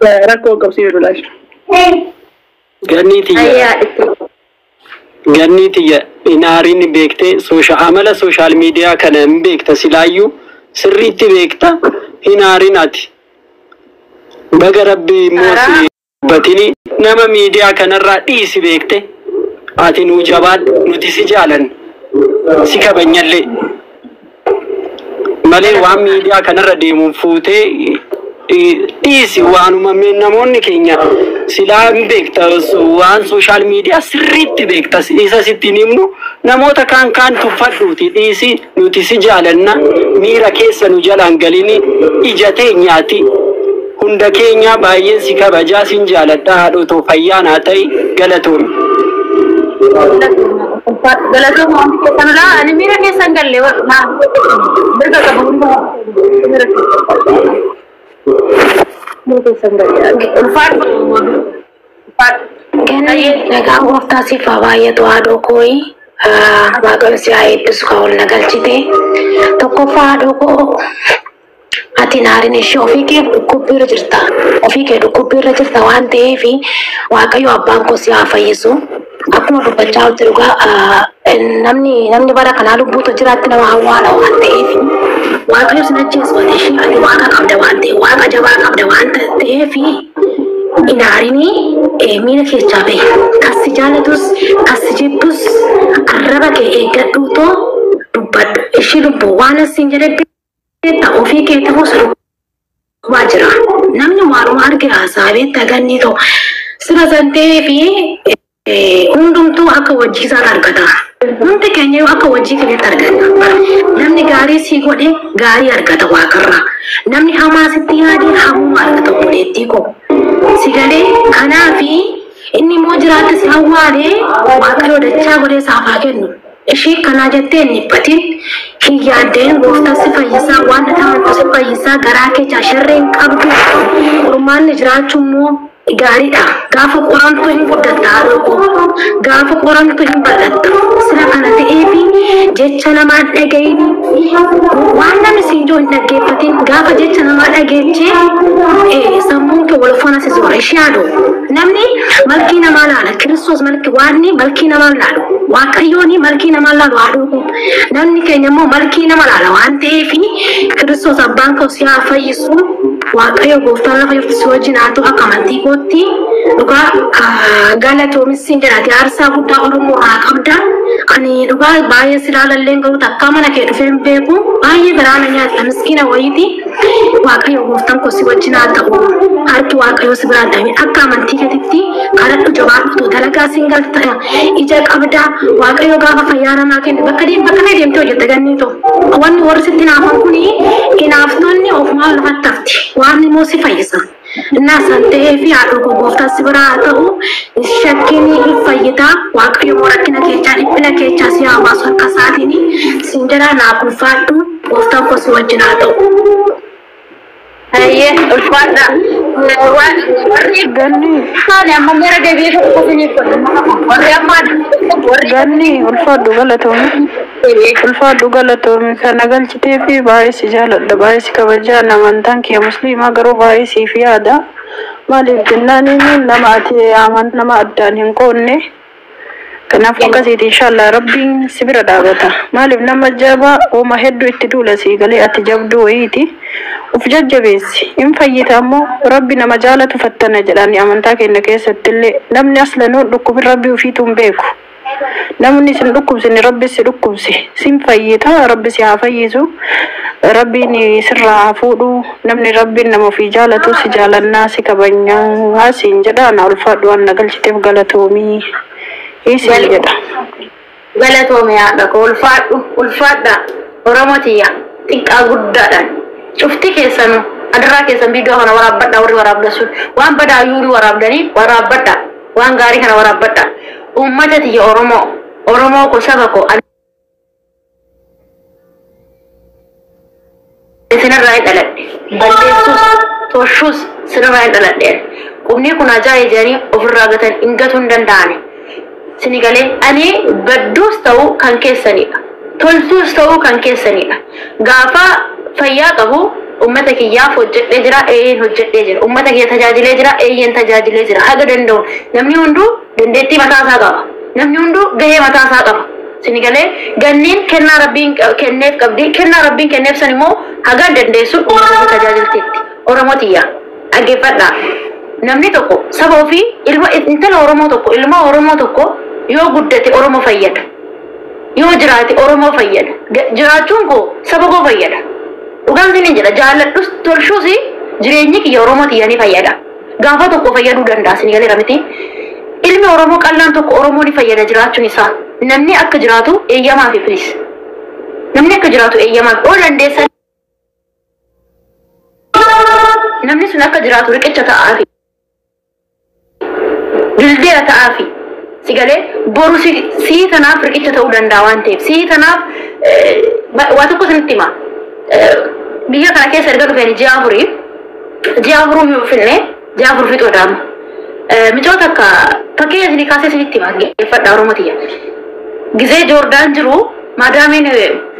Rakkoo qabsiifnu laashu. Ganni tiyya. Ayyaa itti. Ganni tiyya inaariin beektee amala social media kana hin beekta, silaayyuu sirriitti beekta, hinaariin ati. Baga Rabbi immoo si dubbatini, nama miidiyaa kanarraa dhiisi beekte, ati nuu jabaadhu, nuti si jaalanna, si kabanyallee malee waan miidiyaa kanarra deemuun fuutee dhiisi. Waanuma namoonni keenya silaa hin beekta, waan social media sirriitti beekta, isa sitti hin himnu. Namoota kaan kaan tuffadhuuti dhiisi, nuti si jaalanna, miira keessa nu jalaan galini, ija teenyaati hunda keenya baay'een si kabajaa, sin jaaladha. Haadhotoo, fayyaa naa ta'i, galatoomi. Galatooma hundi keessan laa, ani miira keessan galle naa mirga qaba hunda miira keessan galle, ulfaadhu ulfaadhu. Ganni, nagaa gooftaa siif haa baay'atu haadhoo kooyi. Waaqayyo si haa eebbisu kan ol na galchite. Tokkoffaa, haadhoo koo, ati naarin ishee, ofii kee dhukkubbiirra jirta. Ofii kee dhukkubbiirra jirta waan ta'eef Waaqayyo abbaan koo si haa fayyisu. Akkuma dubbachaa jirtu dhugaa, namni bara kanaa lubbuutu jiraatti nama awwaala waan ta'eef Waaqayyo sin ajjeesu. Ati ishee, ati waaqa qabda waan ta'eef, waaqa jabaa qabda waan ta'eef inaarini miira keessaa bahi. Kas si jaalatus kas si jibbus arraba kee eeggadhuutoo dubbadhu. Ishii lubbuu, waan asiin jedhe beekta, ofii kee ta'uu si dhukkubaa jira. Namni waanuma arge haasaa beekta, ganni ta'u. Sira san ta'ee fi hundumtuu akka hojii isaan argata. Hundi keenya yoo akka hojii keenyatti arganna. Namni gaarii sii godhe gaarii argata waaqarraa. Namni hamaa sitti yaade hamuma argata, obboleettii koo. Si galee? Kanaafi inni immoo jiraate si awwaalee, Waaqayyo dachaa godhee isaaf haa kennu. Ishii kanaa jettee hin dhiphatin, hin yaaddeen, gooftaan si fayyisaa, waan amantu si fayyisaa, garaa kee sharreen qabdu. Qormaanni jiraachuu immoo gaariidha. Gaafa qoramtu hin guddatta, haadhoo koo. Gaafa qoramtu hin bal'atta. Sira kana ta'eefi jecha namaa hin dhagayini. Waan namni siin jiru hin dhaggeeffatin. Gaafa jecha namaa dhageechee sammuun kee wal faana si zoora. Ishee haadhoo. Namni malkii namaa laala. Kiristoos malkii waanni malkii namaa laalu. Waaqayyoon malkii namaa laalu, haadhoo koo. Namni keenya immoo malkii nama laala waan ta'eef Kiristoos abbaan koo si haa fayyisu. Waaqayyo gooftaan lafa jirtu si wajjin haa ta'u akka amantii kootti. Dhugaa galatoomis siin jedhaati, aarsaa guddaa Oromoo haa qabda. Ani dhugaa baay'ee si ilaalallee garuu takkaa mana kee dhufee hin beeku. Baay'ee garaa na nyaata, miskiina wayiiti. Waaqayyo gooftaan koo si wajjin haa ta'u. Harki Waaqayyo si biraan ta'e. Akka amantii keetitti kadhadhu, jabaadhu, dalagaa siin galta, ija qabda. Waaqayyo gaafa fayyaa namaa kenne bakka deem bakka ta'e deemtee hojjetta, gannii ta'u. Wanni warri sitti hinaafan kuni hinaaftonni ofumaa lafatti hafti. Waan immoo si fayyisa. Innaa san ta'ee fi haadhoo koo, gooftaan si biraa haa ta'u, shakkiin hin fayyitaa. Waaqayyo immoo rakkina keechaa, dhiphina keechaa si haa baasu harka isaatiin siin jedhaa, naaf ulfaadhu, gooftaan koo si wajjin haa ta'u. Ayyee, ulfaadha. Warri Ganni. Haali amma gara deebi'ee tokko isiniif godha. Warri amma warri Ganni, ulfaadhu, galatoomi. Ulfaadhu, galatoomi. Kana galchitee fi baay'ee si jaaladha, baay'ee si kabajaa. Amantaan kee musliimaa garuu baay'ee siif yaada. Maaliif jennaan inni nama ati nama addaan hin qoonne. Kanaaf akkasiiti, inshallah Rabbiin si bira dhaabata. Maaliif nama jabaa hooma hedduu itti duula, sii galee? Ati jabduu wayiiti. Uf jajjabeessi. Hin fayyita ammoo, Rabbi nama jaalatu fattana jedhani amantaa keenya keessatti illee, namni aslanuu dhukkubin Rabbi ofiitu hin beeku. Namni isin dhukkubsine Rabbi si dhukkubse. Sin fayyita, Rabbi si haa fayyisu. Rabbiin sirraa haa fuudhu. Namni Rabbiin nama ofii jaalatu, si jaalannaa, si kabajnaa siin jedha. Na ulfaadhu, waan na galchiteef galatoomii. Isiin jedha. Galatoome haadha koo, ulfaadhu, ulfaadha. Oromoo tiyya, xiqqaa guddaadhaan cufti keessanuu adarraa keessan viidiyoo kana waraabbadha. Warri waraabdan sun waan badaa yuuruu waraabdanii waraabbadha, waan gaarii kana waraabbadha. Uummata tiyya Oromoo, Oromoo ko, saba ko, isinirraa hin dhaladhe, balleessuus toshuus sinirraa hin dhaladhe. Qubni kun ajaa'ee jedhanii ofirraa gatan hin gatuu hin danda'ani. Sini galee? Ani badduus ta'uu kan keessanidha. Toltuus ta'uu kan keessanidha. Gaafa fayyaa qabu Uummata kiyyaaf hojjedhee jira, eeyyeen hojjedhee jira. Uummata kiyya tajaajilee jira, eeyyeen tajaajilee jira. Haga danda'u namni hunduu dandeettii mataa isaa qaba. Namni hunduu gahee mataa isaa qaba. Sini galee ganniin kennaa rabbiin kenneef qabdi. Kennaa rabbiin kenneef san immoo haga dandeessu uummata kee tajaajilteetti. Oromoo tiyya dhaggeeffadhaa. Namni tokko saba ofii ilma intala Oromoo tokko ilma Oromoo tokko yoo guddate Oromoo fayyada. Yoo jiraate Oromoo fayyada. Jiraachuun koo saba koo fayyada. Dhugaan sinin jedha jaalladhus tolchus jireenyi kiyya Oromoo tiyya ni fayyada. Gaafa tokko fayyaduu danda'a sini galeera miti. Ilmi Oromoo qallaan tokko Oromoo ni fayyada jiraachuun isaa. Namni akka jiraatu eeyyamaa fi please. Namni akka jiraatu eeyyamaa fi oo dandeessan. Namni sun akka jiraatu riqicha ta'aafi. Dildeera ta'aafi. Si galee boru sii tanaaf riqicha ta'uu danda'a waan ta'eef. Sii tanaaf waa tokko isinitti hima. Biyya kana keessa erga dhufeen ji'a afurii ji'a afuruu finne ji'a afur fixuu daamu. Micoota akka fakkeenya isinii kaasee isinitti hima geeffadha Oromoo tiyya. Gizee Joordaan jiru maadaamiin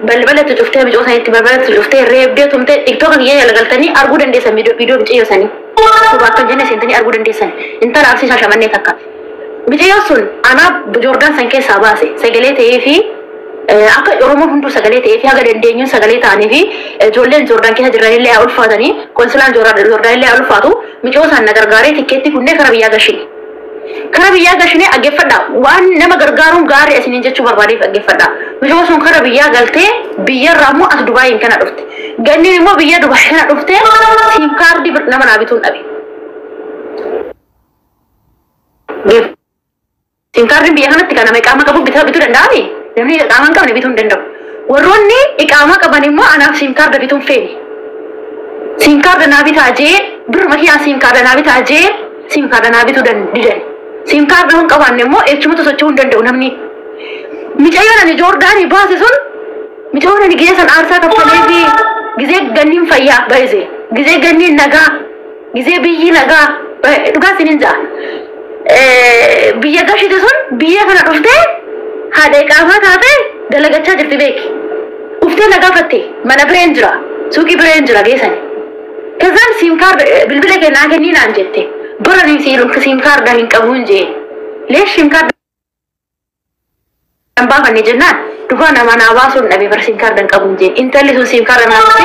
balbalatti cuftee micoo sanitti balbalatti cuftee reebdee tumtee TikToka kiyya jala galtanii arguu dandeessan viidiyoo micayyoo sanii. Suba akka hin jenne seentanii arguu dandeessan. Intala Arsii Shaashamannee takka. Micayyoon sun anaa Joordaan san keessaa baase sagalee ta'ee fi akka Oromoon hunduu sagalee ta'ee fi haga dandeenyuun sagalee ta'anii fi ijoolleen Joordaan keessa jiranillee haa ulfaatanii konsilaan Joordaanillee haa ulfaatu micoo isaan na gargaaree tikkeetti kunnee kara biyyaa gashine. Kara biyyaa gashinee dhaggeeffadha. Waan nama gargaaruun gaarii isiniin jechuu barbaadeef dhaggeeffadha. Micoo sun kara biyyaa galtee biyyarraa immoo as Dubaayiin kana dhufte. Ganniin immoo biyya Dubaay kana dhufte siim kaardii nama naa bituun dhabe. Siim kaardiin biyya kanatti kan nama iqaama qabu bituu danda'ami? Namni iqaama hin qabne bituu hin danda'u. Warroonni iqaama qaban immoo anaaf siim kaarda bituun feene. Siim kaarda naa bitaa jee biruma kiyyaan siim kaarda naa bitaa jee siim kaarda naa bituu didan. Siim kaarda hin qabaanne immoo echumatu socho'uu hin danda'u namni. Micayyoon ani Joordaanii baase sun micayyoon ani gizee san aarsaa kaffalee fi gizee ganniin fayyaa baay'ise. Gizee ganniin nagaa gizee biyyi nagaa dhugaa isiniin ja'a. Biyya gashite sun biyya kana dhuftee haadha iqaamaa taate dalagachaa jirti beeki. Uftee na gaafatte mana bireen jira suuqii bireen jira geessani. Kazaan siim kaarda bilbila kee naa kennii naan jette. Bara ni siim kaarda hin qabu hin jeen. Leesh siim kaarda hin baafanne jennaan dhugaa nama naa baasuun dhabe bara siim kaarda hin qabu hin jeen. Intalli sun siim kaarda naa bitte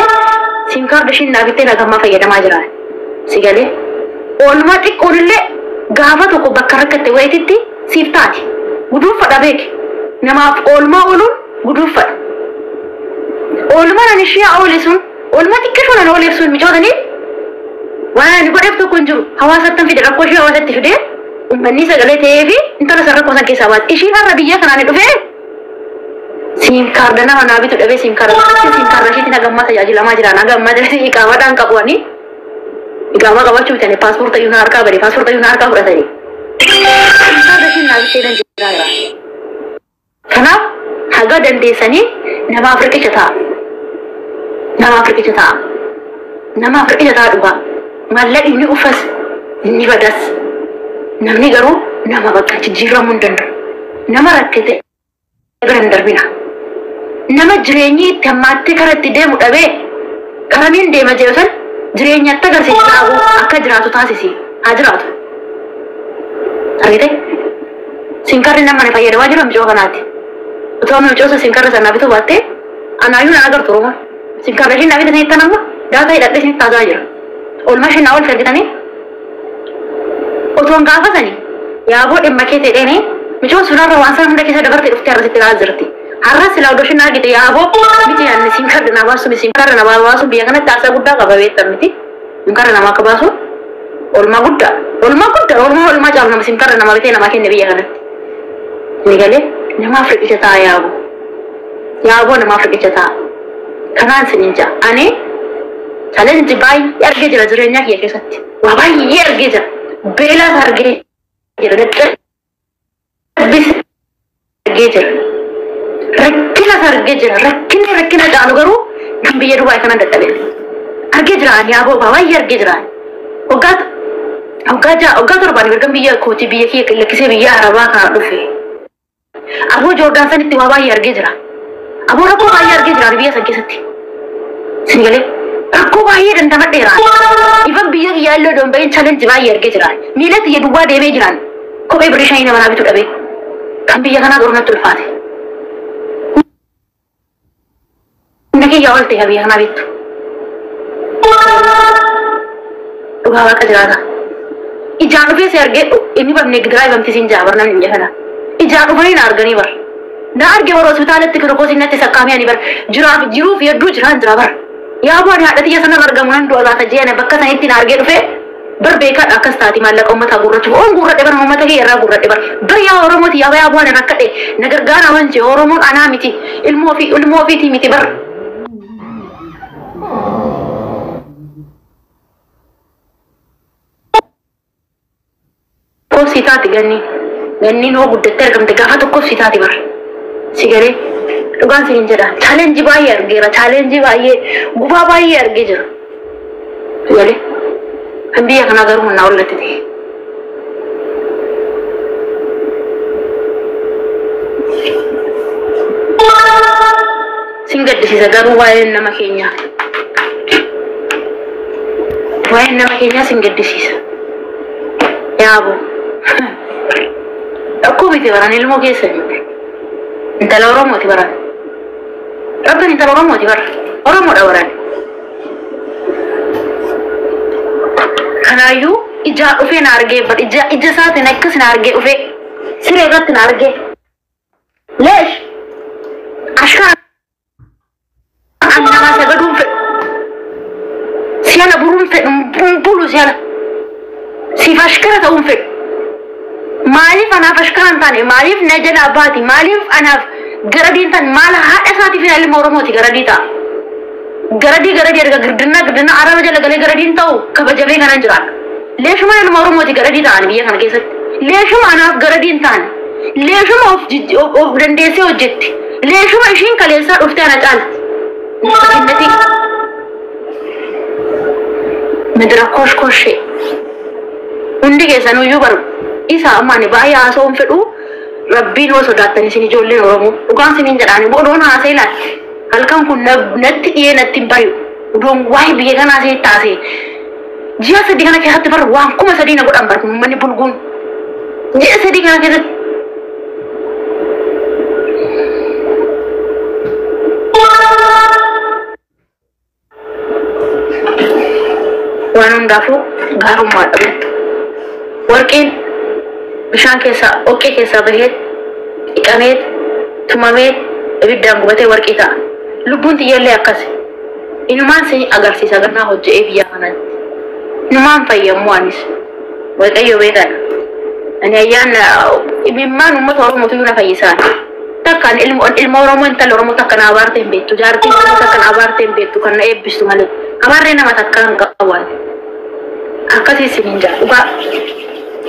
siim kaarda ishiin naa bittee nagammaa fayyadamaa jira. Si galee oolmaa xiqqoon illee gaafa tokko bakka rakkatte wayititti siif taati. Guduunfadha beeki. Namaaf oolmaa ooluun guduunfadha. Oolmaan ani ishee oole sun oolmaa xiqqishoon ani ooleef sun micootaniif waan ani godheef tokko hin jiru. Hawaasatti fide rakkoo ishee hawaasatti fide uummanni sagalee ta'ee fi intala san rakkoo san keessaa baate. Ishiin har'a biyya kanaan dhufee siim kaarda nama naa bitu dhabee siim kaarda siim kaarda ishiitiin hagammaa tajaajilamaa jira. Hagammaa iqaamaadhaan qabu ani. Iqaamaa qabaachuu bitanii paaspoorta iyyuu na harkaa bade paaspoorta iyyuu na harkaa fudhatanii. Siim kaarda ishiin naa bittee nan jira. Kanaaf haga dandeessanii namaaf riqicha ta'a. Namaaf riqicha ta'a. Namaaf riqicha ta'a dhugaa. Maallaqni ni uffas ni badas. Namni garuu nama bakka jijjiiramuu hin danda'u. Nama rakkate bira hin darbina. Nama jireenyi itti hammaattee kara itti deemu dhabee karamiin deema jedhu san jireenyatti agarsiisa akka jiraatu taasisi. Haa jiraatu. Argite? Siim kaardi nama ni fayyadamaa jiru micoo kanaati. Otoo amma micoo siim kaarda sana bituu baattee anaayyuu na agartu Oromoo. Siim kaarda ishiin naa bitanii ittan amma daataa hidhadhee isinitti haasa'aa jira. Oolmaa ishiin naa oolche argitanii otoon gaafatanii yaaboo dhimma kee ta'eeni micoo sunarra waan sana hunda keessa dabarte dhuftee har'a sitti ilaalaa jirti. Har'a silaa odoo ishiin argite yaaboo miti yaadne siim kaarda naa baasu siim kaarda naa baasu biyya kanatti aarsaa guddaa qaba beektan miti. Siim kaarda namaa akka baasu oolmaa guddaa oolmaa guddaa oolmaa oolmaa caalu nama siim kaarda namaa bitee namaa kenne biyya kanatti. Inni galee namaaf riqicha ta'a yaaboo. Yaaboo namaaf riqicha ta'a. Kanaan isiniin ja'a. Ani challenge baay'ee argee jira jireenya kiyya keessatti. Waa baay'ee argee jira. Beelaas argee jira. Dadhabbiis argee jira. Rakkinas argee jira. Rakkinni rakkina caalu garuu kan biyya Dubaay kanan dadhabe. Argee jira ani yaaboo baay'ee argee jira. Waggaa waggaa ja'a waggaa torbaan erga biyya kootii biyya kiyya lakkisee biyya Arabaa kana dhufe. Aboo Joordaan sanitti waa baay'ee argee jira. Aboo rakkoo baay'ee argee jira biyya san keessatti. Isin galee Rakkoo baay'ee dandamadheera. Ifan biyya kiyyaa illee odoon bahin challenge baay'ee argee jiraan. Miila kiyya duwwaa deemee jiraan. Kophee birrii 5 nama naa bitu dhabee. Kan biyya kanaa garuu natti ulfaate. Humna kiyyaa ol ta'e biyya kanaa bittu. Dhugaa waaqa jiraata. Ijaan dhufee si argee inni barnee gidiraa ibamti siin jaa barnamni biyya kanaa. Ijaan dhufanii na arganii bar. Na arge bara hospitaalatti kilokoosii natti sakkaamee ani bar jiraaf jiruuf hedduu jiraan jira bar. Yaa bu'aan haadha tiyya sanarra argamu nan du'a laata jee bakka sanitti na argee dhufee bar beekaadha akkas taati maallaqa uummataa guurrachuuf. Oon guurradhe bar uummata kiyya irraa guurradhe bar. Bar yaa Oromooti yaa yaa bu'aan rakkadhe na gargaara waan jee Oromoon anaa miti ilmoo fi ilmoo ofiitii miti bar. Tokkoof si taati ganni. Ganniin hoo guddattee argamte gaafa tokkoof si taati bar. Si galee dhugaan siin jedha. Chaalenjii baay'ee argeera. Chaalenjii baay'ee gubaa baay'ee argee jira. Si galee kan biyya kanaa garuu humnaa ollatti ta'e. Sin gaddisiisa garuu waa'een nama keenyaa. Waa'een nama keenyaa sin gaddisiisa. Yaaboo. Rakkoo miti baran ilmoo keessa intala Oromooti baran. Rabbiin intala Oromooti bara. Oromoodha baran. Kanaayyuu ijaa dhufee na argee bar ija ija isaatiin akkas na argee dhufee siree irratti na argee. Leesh ashkaa an namaa sagaduun fedhu. Si'ala buruun fedhu hin bulu si'ala. Siif ashkara ta'uun fedhu. Maaliif anaaf ashkara hin taane? Maaliif na jala baati? Maaliif anaaf garadii hin taane? Maal haadha isaatiif ilma Oromooti garadii ta'a. Garadii garadii erga girdinnaa girdinnaa araba jala galee garadiin ta'u kabajamee kanan jiraadha. Leeshuma ilma Oromooti garadii ta'an biyya kana keessatti. Leeshuma anaaf garadii hin taane. Leeshuma of of dandeessee hojjetti. Leeshuma ishiin kaleessaa dhuftee ana caalti. Jinnati midira kosh koshee. Hundi keessan iyyuu baru. Isa amma ani baay'ee haasa'uun fedhu rabbiin hoo sodaattan isin ijoolleen Oromoo. Dhugaan isiniin jedhaani odoon haasa'e laal. Halkan kun natti dhiyee natti hin bari'u. Odoon waa'ee biyya kanaa isinitti haasa'e. Ji'a 3 kana keessatti bar waan 3000 na godhan bar kun uummanni bulguun. Ji'a 3 kana keessatti. Waan hundaafuu gaarummaa dhabettu. Warqiin bishaan keessaa dhoqqee keessaa bahee dhiqamee tumamee ibiddaan gubatee warqii ta'a. Lubbuun tiyyallee akkas. Inumaan si agarsiisa gannaa hojje'ee biyya kanatti. Inumaan fayyamuu anis. Waaqayyo beekadha. Ani ayyaana imimmaan uummata Oromootu na fayyisaan. Takkaan ilma Oromoo intala Oromoo takka na abaarte hin beektu. Jaartiin Oromoo takka na abaarte hin beektu kan na eebbistu malee. Abaarree nama takka hin qabu. Akkasii isiniin jaa dhugaa.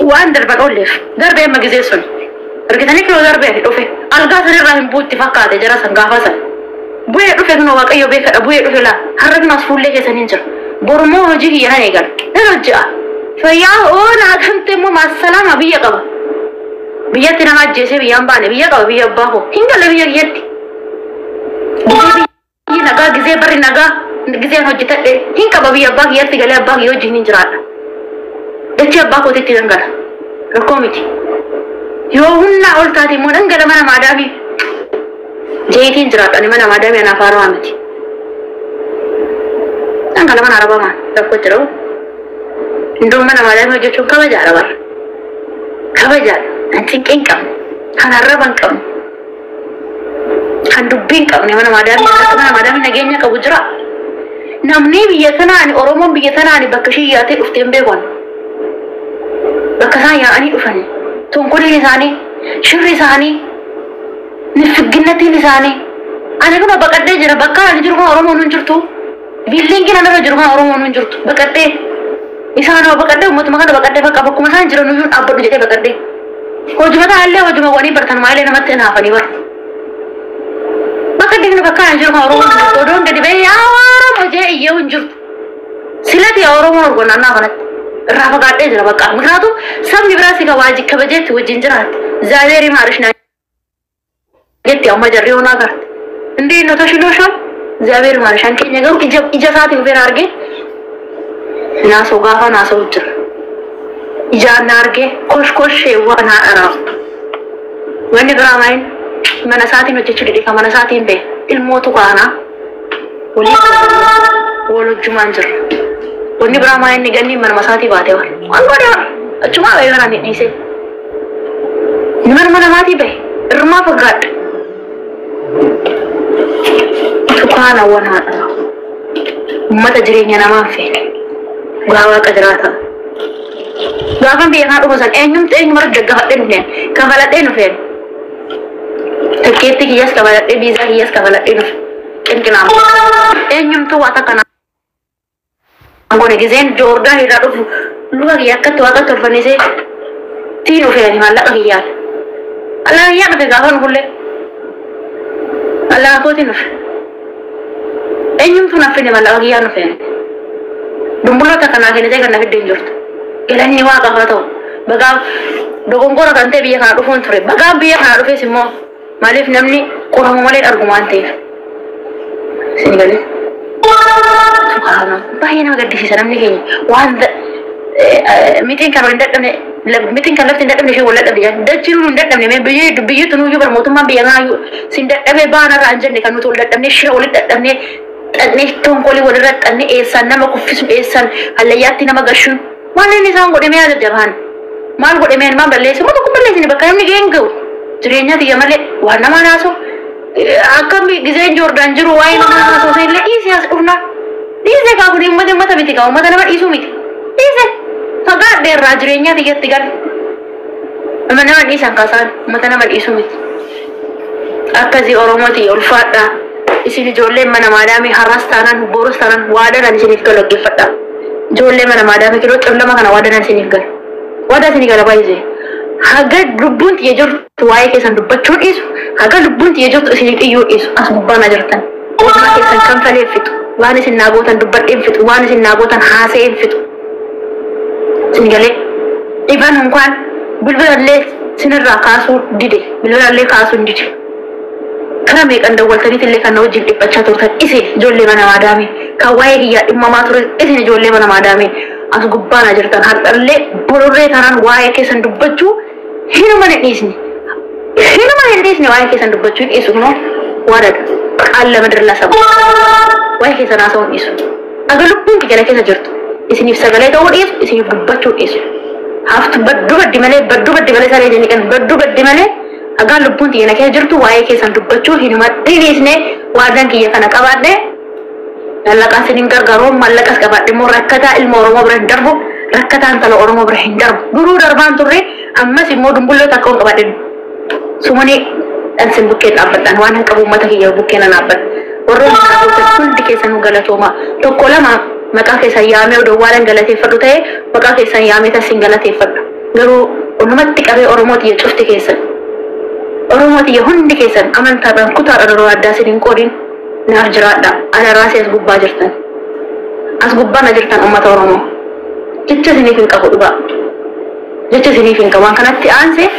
Waan darban oolleef darbee amma gizee sun. Argitanii kiroo darbee dhufe. Algaa sanirraa hin buutti fakkaate jara san gaafa san. Bu'ee dhufe kunoo Waaqayyo beekadha bu'ee dhufe laa. Har'a kun as fuullee keessan hin jira. Borummoo hojii kiyya nan eegala. Nan hojje'a. Fayyaa oo naa gamte immoo maasalaama biyya qaba. Biyyatti nama ajjeesee biyyaan baane biyya qaba biyya abbaa koo. Hin galle biyya kiyyatti. Gizee biyyi nagaa gizee barri nagaa gizeen hojjetadhe hin qaba biyya abbaa kiyyatti galee abbaa kiyya wajjin hin jiraadha. Dachee abbaa kootitti nan gala. Rakkoo miti. Yoo humnaa ol taate immoo nan gala mana maadaamii. Jeetiin jiraadha ani mana maadaamii anaaf haarawaa miti. Nan gala mana arabamaa rakkoo jira. Indoon mana maadaamii hojjechuun kabajaadha bara. Kabajaadha. Kan cinqii hin qabne. Kan arraba hin qabne. Kan dubbii hin qabne mana maadaamii akka mana maadaamii nageenya qabu jira. Namni biyya tanaan Oromoon biyya tanaan bakka ishee yaatee dhuftee hin beekan. Bakka isaan yaa'anii dhufan. Tonkoliin isaanii, shirri isaanii, nifigginnatiin isaanii. Ani kuma baqadhee jira bakka ani jiru kan Oromoon hin jirtu. Biilliingiin anarra jiru kan Oromoon hin jirtu. Baqadhee. Isaan baqadhee uummatuma kana baqadhee bakka bakkuma isaan jiran iyyuu dhaabbadhu jedhee baqadhee. Hojuma taallee hojuma wanii bartan maalee namatti hin haafanii bara. Bakka digni bakka ani jiru kan Oromoon hin jirtu. Odoon gadi bahee yaa Oromoo jee iyyuu hin jirtu. Silati yaa Oromoon orgonnaa kanatti. Irraa fagaadhee jira bakka. Miknaatum sabni biraa si kabajeetti wajjin jiraatti. Zaabeerii maarish naa jetti amma jarri hoonaa garte. Indii nu tashiloo shan. Zaabeer maarshaan keenya garuu ija ija isaatiin dhufee na arge naasoo gaafa naasoo jira. Ijaan na arge kosh koshee waan haadha. Wanni biraa maayin mana isaatiin hojjechuu dide kan mana isaatiin ba'e ilmootu kaanaa waliin wal hojjumaan jira. Wanni biraa maayin ni ganni manuma isaatii baatee waan waan godhe waan achumaa ba'ee kanaan hin dhiisee. Ni manuma namaatii ba'e irrumaa fagaadha. Tukaana waan haadha. Uummata jireenya namaa hin feene. Dhugaa waaqa jiraata. Gaafan biyya kana dhufu san eenyumtu eenyumarra daggafadhee dhufeen kafaladhee dhufeen. Tikkeetti kiyyas kafaladhee viizaa kiyyas kafaladhee dhufe. Qinqinaama. Eenyumtu waa takka naan goone gizeen Joordaan irraa dhufu luka kiyya akkatti waaqa tolfanisee tiin dhufeen maallaqa kiyyaan. Maallaqa kiyyaan dhufe gaafa dhufullee. Maallaqa kootiin dhufe. Eenyumtu naaf fide maallaqa kiyyaan dhufeen. Dumbulloota kanaa kennitee kan na fidde hin jirtu. Galanni waaqaaf haa ta'u. Bagaa dogongora kan ta'e biyya kana dhufuun ture. Bagaan biyya kana dhufes immoo maaliif namni qoramu malee argu waan ta'eef. Isin galee. Subhaanallah. Baay'ee nama gaddisiisa namni keenya. Waan mitiin kan wal hin dadhabne mitiin kan lafti hin dadhabne ishee wal dadhabde jedhan. Dachiin nu hin dadhabne mee biyyi biyyi tunuyyuu bara mootummaan biyya kanaa sin dadhabee baanarraa hin jenne kan nuti wal dadhabne shira walitti dadhabne xannee tonkolii walirra xannee eessaan nama kuffisu eessaan hallayyaatti nama gashuun maal inni isaan godhe mee jajjabaan maal godhe mee maal balleesse moo tokko balleessine bakka namni ga'een ga'u jireenya tiyya malee waan nama naasu akka gizeen Joordaan jiru waa'ee nama naasuu illee dhiisee as dhufna dhiisee kaa kun uummata uummata miti kaa uummata nama dhiisuu miti dhiisee fagaadhe irraa jireenya tiyyatti gal nama nama dhiisan kaasaan uummata nama dhiisuu miti akkasii Oromooti ulfaadha. Isin ijoolleen mana maadaamii har'as taanaan borus taanaan waadaan isiniif galu dhaggeeffadha. Ijoollee mana maadaamii kiloo cimlama kana waadaan isiniif galu. Waadaa isinii gala baay'isee. Haga lubbuun tiyya jirtu waa'ee keessan dubbachuu dhiisu, haga lubbuun tiyya jirtu isiniif iyyuu dhiisu as gubbaa na jirtan. Oolmaa keessan kan falee fixu, waan isin naa gootan dubbadheen fixu, waan isin naa gootan haasa'een fixu. Isin galee dhiban unkaan bilbilallee sinirraa kaasuu dide, bilbilallee kaasuu hin dide. Kara meeqan dawwaltaniit illee kan na wajjin dhiphachaa turtan isin ijoollee mana maadaamii kan waa'ee kiyyaa dhimmamaa ture isin ijoollee mana maadaamii as gubbaa na jirtan har'allee bororree taanaan waa'ee keessan dubbachuu hinuma hin dhiisne. Hinuma hin dhiisne waa'ee keessan dubbachuu hin dhiisu kunoo waadadha. Qaalla madirla saba. Waa'ee keessan haasa'uu hin dhiisu. Aga lubbuun kiyya keessa jirtu isiniif sagalee ta'uu dhiisu isiniif dubbachuu dhiisu. Haftu badduu baddi malee badduu baddi malee saree jenni kan badduu baddi malee agaa lubbuun tiyya na keessa jirtu waa'ee keessan dubbachuu hinuma dhiisne waadaan kiyya kana qabaadhe mallaqaan sinin gargaaru mallaqas qabaadhe immoo rakkataa ilma Oromoo bira hin darbu rakkataa intala Oromoo bira hin darbu duruu darbaan turre ammas immoo dumbulloo takka hin qabaadhe sumanii dhansin bukkeen dhaabbadhaan waan hin qabu uummata kiyya bukkeen na dhaabbadha. Warroonni kana gootan hundi keessanuu galatooma. Tokko lama maqaa keessan yaamee odoo waan galateeffadhu ta'e maqaa keessan yaamee tasin galateeffadha. Garuu onumatti qabee Oromoo tiyya cufti keessan. Oromoo tiyya hundi keessan amantaadhaan kutaadhaan odoo addaa isin hin qoodin naaf jiraadha. Ana raasee as gubbaa jirtan. As gubbaa na jirtan uummata Oromoo. Jecha isiniif hin qabu dhugaa. Jecha isiniif hin qabu. Waan kanatti aansee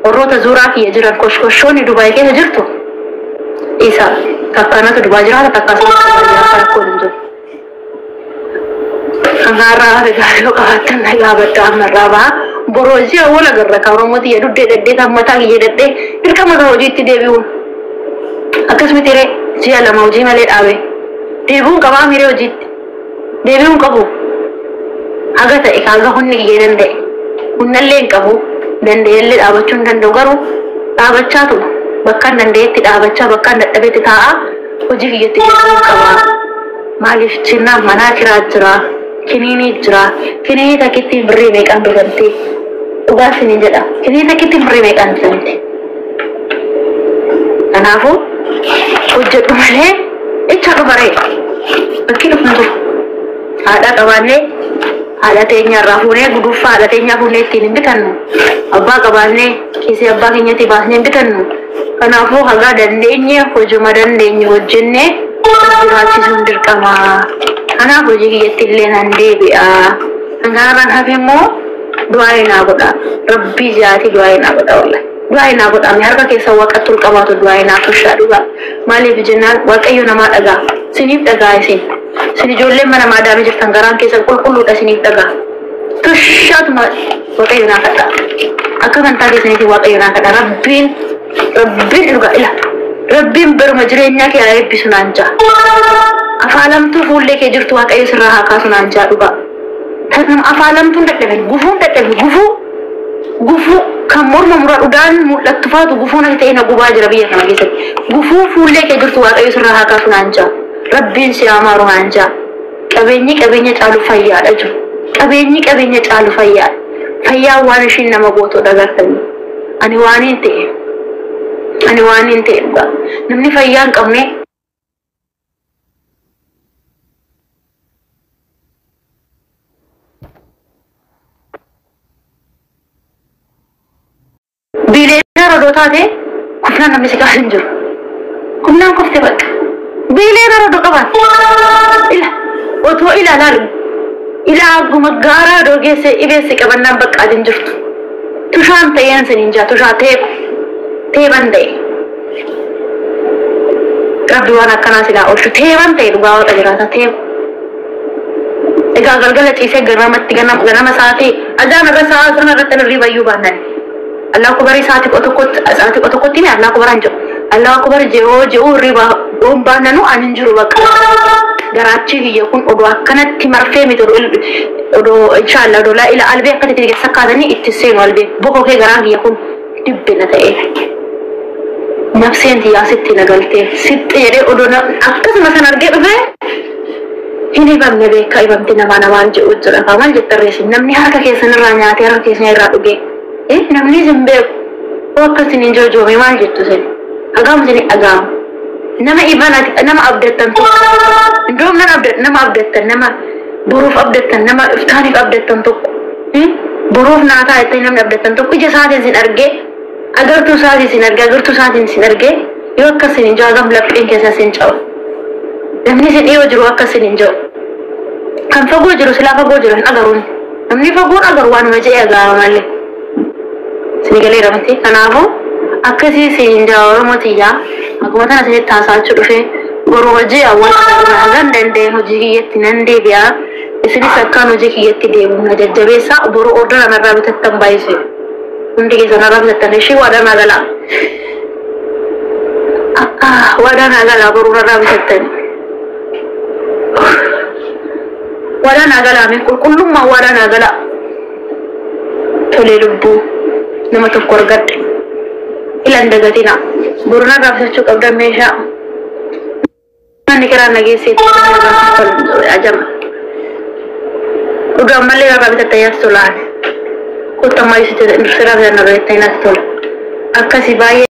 warroota zuuraa kiyya jiran koshkoshoonni Dubaay keessa jirtu isa takkaanatu Dubaay jiraata takkaa Dubaay jiraata rakkoon hin jiru. Kan har'aa hafe gaarii yoo qabaattan na gaafadha ammarraa baha. Boroo ji'a wal agarra kan Oromoo tiyya duddee dhadhee kan mataa kiyya dhadhee dirqama kan hojiitti deebi'uun. Akkasumatti ree ji'a lama hojii malee dhaabe. Deebi'uun qabaa miree hojiitti. Deebi'uun qabu. Haga ta'e haga humni kiyya danda'e. Humnallee hin qabu. Danda'ellee dhaabachuu hin danda'u garuu dhaabachaa tuma. Bakka hin danda'etti dhaabachaa bakka hin dadhabetti taa'aa hojii kiyyatti deebi'uun qaba. Maaliif jennaan manaa kiraa jira. Kiniinii jira. Kiniinii takkitti birrii meeqaan bitamti? Dhugaa isiniin jedha. Kiniinii takkitti birrii meeqaan bitamti? Kanaafuu hojjedhu malee icha dhufa ree. Bakki dhufnu jiru. Haadha qabaannee haadha teenya irraa fuunee guduffaa haadha teenyaa fuunee ittiin hin bitannu. Abbaa qabaannee kiisii abbaa keenyatti baasnee hin bitannu. Kanaafuu hagaa dandeenye hojuma dandeenye hojjennee jiraachisuun dirqama. Kanaaf hojii kiyyatti illee nan deebi'a. Kan kanarraan hafe immoo du'aa naa godha. Rabbii jaatii du'aa naa godha wallahi. Du'aa naa godhame harka keessa waaqatti ol qabaatu du'aa naa tushaa dhugaa. Maaliif jennaan Waaqayyo namaa dhagaa. Siniif dhagaa isin. Isin ijoolleen mana maadaamii jirtan garaan keessan qulqulluudha siniif dhagaa. Tushaatuma Waaqayyo naa kadha. Akka amantaa keessaniitiin Waaqayyo naa kadha. Rabbiin Rabbiin dhugaa ila. Rabbiin baruma jireenyaa kee haa eebbisu naan ja'a. Afaalamtuu fuullee kee jirtu Waaqayyo sirraa haa kaasu naan ja'a dhugaa. Afaalamtuun dadhabe gufuun dadhabe gufuu gufuu kan morma mura dhudhaan mul'attu faatu gufuun akka ta'e na gubaa jira biyya kana keessatti. Gufuu fuullee kee jirtu Waaqayyo sirraa haa kaasu naan ja'a. Rabbiin si haa maaru naan ja'a. Qabeenyi qabeenya caalu fayyaadha jiru. Qabeenyi qabeenya caalu fayyaadha. Fayyaan waan ishiin nama gootu dhagartanii. Ani waan hin ta'e. Ani waan hin ta'e dhugaa. Namni fayyaa hin qabne biileena odoo taate kufnaan namni si kaasu hin jiru. Kufnaan kufte bakka. Biileena odoo qabaate. Ila otoo ilaalaa ilaa akkuma gaaraa odoo geesse dhibeesse qabannaan bakka adiin jirtu. Tushaan ta'een siniin jaa tushaa teeku teeban ta'e. Rabbi waan akkanaa silaa oolchu teeban ta'e dhugaa waaqa jiraata teeku. Egaa galgala ciisee ganamatti ganama sa'aatii azaan irra sa'aa sana irratti hirriba iyyuu baannan. Allah akubar sa'aatii tokkotti mi Allah akubar hin jiru. Allah akubar je'oo je'uu hirriba yoon baannanu ani hin jiru bakka. Garaachi kiyya kun odoo akkanatti marfee miti odoo inshallah odoo laa ila albee akkatti itti sakkaatanii itti seenu albee bokoo kee garaan kiyya kun dibbina ta'e. Nafseen tiyyaa sitti na galtee sitti jedhee odoo akkasuma san argee dhufee hin ibamne beekaa ibamti namaa namaan jedhu jira. Maal jettarreessin namni harka keessan irraa nyaatee harka keessan irraa dhugee namni isin beeku hoo akkasin hin joojoome maal jettu isin hagam isin dhaga'amu. Nama iban nama abdattan tokko indoom nan abdat nama abdattan nama boruuf abdattan nama iftaaniif abdattan tokko boruuf naa ta'a jettanii namni abdattan tokko ija isaatiin isin argee agartuu isaatiin isin argee agartuu isaatiin isin argee yoo akkasin hin jiru hagam lapheen keessa isin caba. Namni isin dhiyoo jiru akkasin hin jiru. Kan fagoo jiru silaa fagoo jiru hin agaruun. Namni fagoon agaru waanuma jedhee agaama malee. Isin galeera miti. Kanaafuu akkasii isin jaa Oromoo tiyyaa akkuma tana isinitti haasa'achuu dhufee boru hojii hawwaasa danda'e hojii kiyyatti nan deebi'a. Isinis akkaan hojii kiyyatti deemu na jajjabeessaa boru ordara narraa bitattan baay'ise. Hundi keessa narraa bitattan ishii waadaa naa galaa. Waadaa naa galaa boru narraa bitattan. Waadaa naa galaa mee qulqullummaa waadaa naa galaa. Tolee lubbuu nama tokko argadhe. Ilan dagatina. Boru narraa bitachuu qabdan meeshaa. Manni kiraan nageesseetti ajama. Dhugaan malee narraa bitatta nyaatti tolaan. Kottu ammaa ibsitu sirraa bitanna irratti nyaatti tola. Akkasii baay'ee.